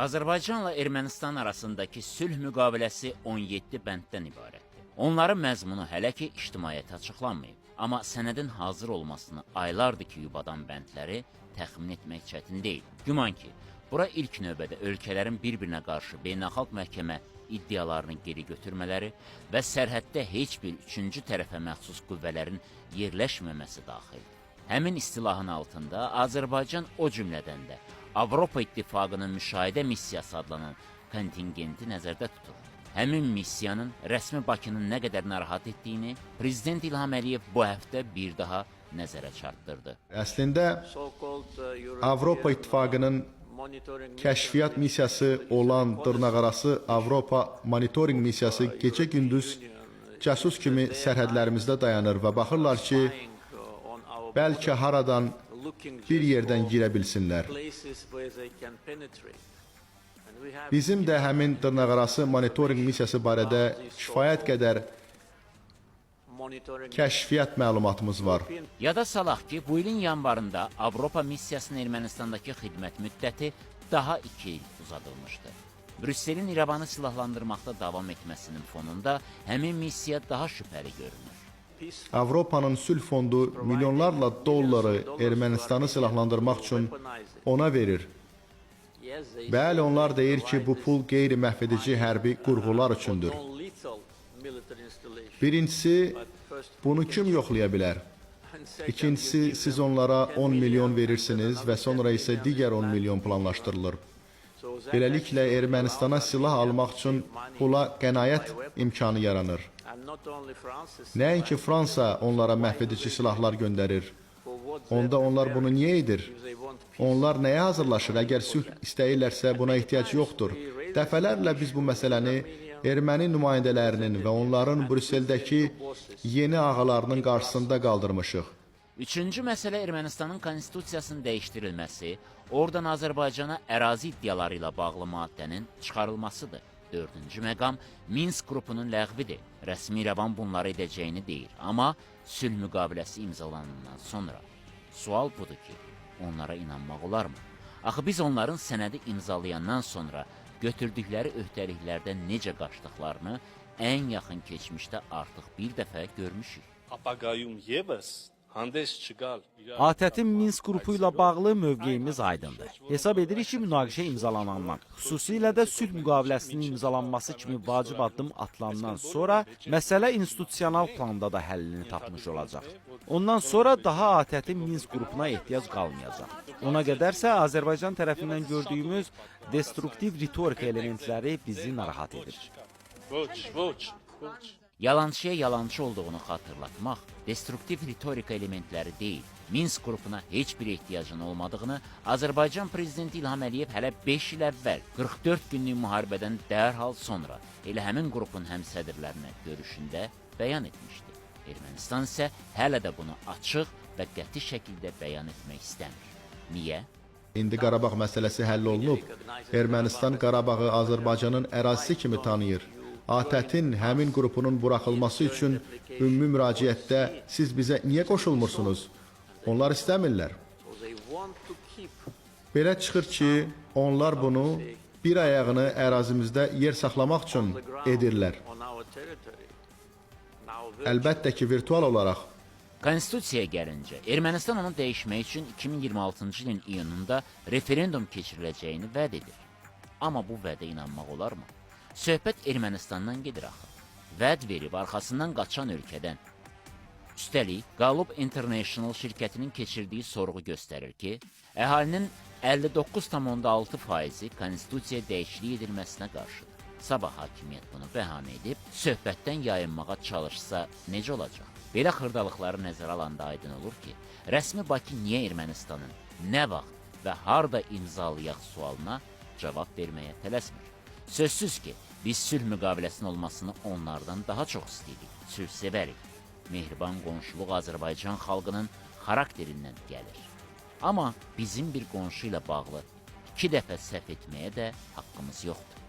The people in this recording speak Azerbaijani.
Azərbaycanla Ermənistan arasındakı sülh müqaviləsi 17 bənddən ibarətdir. Onların məzmunu hələ ki ictimaiyyətə açıqlanmayıb. Amma sənədin hazır olmasını aylardır ki yubadan bəndləri təxmin etmək çətin deyil. Güman ki, bura ilk növbədə ölkələrin bir-birinə qarşı beynəlxalq məhkəmə iddialarını geri götürmələri və sərhəddə heç bir üçüncü tərəfə məxsus qüvvələrin yerləşməməsi daxildir. Həmin istilahın altında Azərbaycan, o cümlədən də Avropa İttifaqının müşahidə missiyası adlanan kontingenti nəzərdə tutur. Həmin missiyanın rəsmi Bakının nə qədər narahat etdiyini Prezident İlham Əliyev bu həftə bir daha nəzərə çarpdırdı. Əslində Avropa İttifaqının kəşfiyyat missiyası olan dırnaqarası Avropa monitorinq missiyası gecə-gündüz casus kimi sərhədlərimizdə dayanır və baxırlar ki, bəlkə haradan bir yerdən girə bilsinlər. Bizim də həmin dırnaqarası monitorinq missiyası barədə kifayət qədər kəşfiyyat məlumatımız var. Yada salaq ki, bu ilin yanvarında Avropa missiyasının Ermənistandakı xidmət müddəti daha 2 il uzadılmışdı. Brüsselin İrəvanı silahlandırmaqda davam etməsinin fonunda həmin missiya daha şübhəli görünür. Avropanın sülh fondu milyonlarla dolları Ermənistanı silahlandırmaq üçün ona verir. Bəli, onlar deyir ki, bu pul qeyri-məhvedici hərbi qurğular üçündür. Birincisi, bunu kim yoxlaya bilər? İkincisi, siz onlara 10 milyon verirsiniz və sonra isə digər 10 milyon planlaşdırılır. Beləliklə Ermənistana silah almaq üçün pula qənaət imkanı yaranır. Nəinki Fransa onlara məhvedici silahlar göndərir. Onda onlar bunu niyə edir? Onlar nəyə hazırlaşır? Əgər sülh istəyirlərsə buna ehtiyac yoxdur. Dəfələrlə biz bu məsələni erməni nümayəndələrinin və onların Brüsseldəki yeni ağalarının qarşısında qaldırmışıq. Üçüncü məsələ Ermənistanın konstitusiyasının dəyişdirilməsi, oradan Azərbaycana ərazi iddiaları ilə bağlı maddənin çıxarılmasıdır. Dördüncü məqam Minsk qrupunun ləğvidir. Rəsmi İrəvan bunları edəcəyini deyir, amma sülh müqaviləsi imzalanandan sonra. Sual budur ki, onlara inanmaq olarmı? Axı biz onların sənədi imzalayandan sonra götürdükləri öhdəliklərdən necə qaçdıqlarını ən yaxın keçmişdə artıq bir dəfə görmüşük. Ապագայում եւս հանդես չգալ իրար ATƏT-in Minsk qrupu ilə bağlı mövqeyimiz aydındır. Hesab edirik ki, münaqişə imzalanandan, xüsusilə də sülh müqaviləsinin imzalanması kimi vacib addım atılandan sonra məsələ institusional planda da həllini tapmış olacaq. Ondan sonra daha ATƏT-in Minsk qrupuna ehtiyac qalmayacaq. Ona qədərsə Azərbaycan tərəfindən gördüyümüz destruktiv ritorika elementləri bizi narahat edir. Ոչ, ոչ, ոչ. Yalançıya yalançı olduğunu xatırlatmaq destruktiv ritorika elementləri deyil. Minsk qrupuna heç bir ehtiyacın olmadığını Azərbaycan prezidenti İlham Əliyev hələ 5 il əvvəl 44 günlük müharibədən dərhal sonra elə həmin qrupun həmsədrlərinə görüşündə bəyan etmişdi. Ermənistan isə hələ də bunu açıq və qəti şəkildə bəyan etmək istəmir. Niyə? İndi Qarabağ məsələsi həll olunub. Ermənistan Qarabağı Azərbaycanın ərazisi kimi tanıyır. ATƏT-in həmin qrupunun buraxılması üçün ümumi müraciətdə siz bizə niyə qoşulmursunuz? Onlar istəmirlər. Belə çıxır ki, onlar bunu bir ayağını ərazimizdə yer saxlamaq üçün edirlər. Əlbəttə ki, virtual olaraq. Konstitusiyaya gəlincə, Ermənistan onu dəyişmək üçün 2026-cı ilin iyununda referendum keçiriləcəyini vəd edir. Amma bu vədə inanmaq olarmı? Söhbət Ermənistandan gedir axı. Vəd verib arxasından qaçan ölkədən. Üstəlik, Gallup International şirkətinin keçirdiyi sorğu göstərir ki, əhalinin 59,6 faizi konstitusiya dəyişikliyi edilməsinə qarşıdır. Sabah hakimiyyət bunu bəhanə edib söhbətdən yayınmağa çalışsa necə olacaq? Belə xırdalıqları nəzərə alanda aydın olur ki, rəsmi Bakı niyə Ermənistanın nə vaxt və harda imzalayaq sualına cavab verməyə tələsmir. Sözsüz ki, biz sülh müqaviləsinin olmasını onlardan daha çox istəyirik, sülh sevərik. Mehriban qonşuluq Azərbaycan xalqının xarakterindən gəlir. Amma bizim bir qonşu ilə bağlı iki dəfə səhv etməyə də haqqımız yoxdur.